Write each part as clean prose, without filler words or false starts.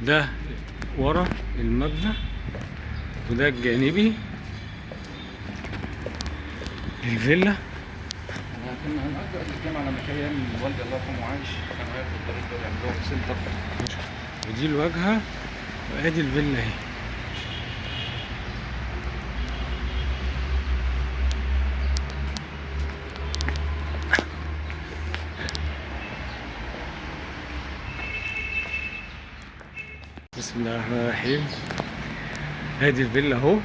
ده ورا المبنى وده الجانبي الفيلا. احنا كنا هنأجر الجامعة لما كان أيام والدي الله يرحمه عايش، كانوا هياخدوا الطريق ده ويعملوها center. ودي الواجهة وادي الفيلا اهي. بسم الله الرحمن الرحيم. ادي الفيلا اهو،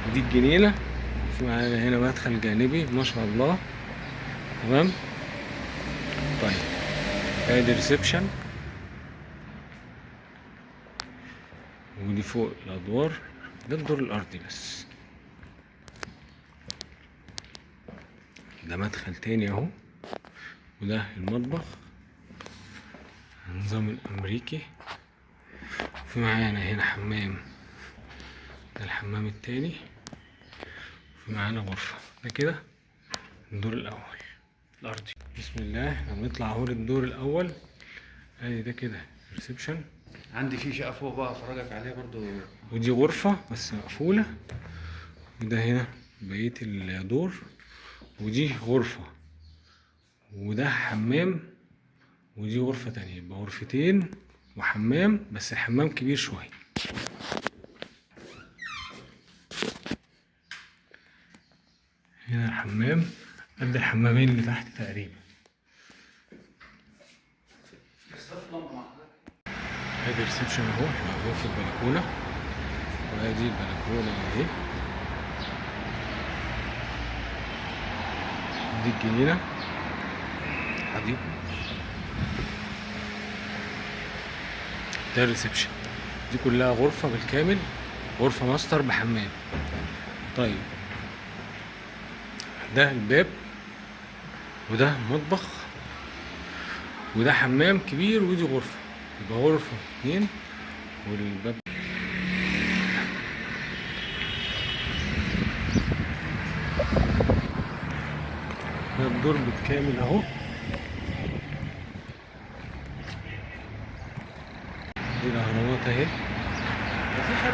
ودي الجنينة. في معانا هنا مدخل جانبي ما شاء الله. تمام. طيب ادي reception، ودي فوق الادوار. ده الدور الارضي بس. ده مدخل تاني اهو، وده المطبخ النظام الامريكي. في معانا هنا حمام، ده الحمام التاني. في معانا غرفة. ده كده الدور الاول الارضي. بسم الله، احنا بنطلع اهو للدور الاول. ادي ده كده reception. عندي في شقة فوق بقى افرجك عليها برضو. ودي غرفة بس مقفولة. وده هنا بقية الدور، ودي غرفة، وده حمام، ودي غرفة تانية. يبقى غرفتين وحمام، بس الحمام كبير شوية. هنا الحمام قد الحمامين اللي تحت تقريبا. ادي reception اهو، احنا واقفين في البلكونة، وادي البلكونة اهي. دي الجنينة حديقة. ده ال reception. دي كلها غرفة بالكامل، غرفة ماستر بحمام. طيب ده الباب، وده مطبخ، وده حمام كبير، ودي غرفة. يبقى غرفة 2 والباب. ده الدور بالكامل اهو. دي الاهرامات اهي. وفي حد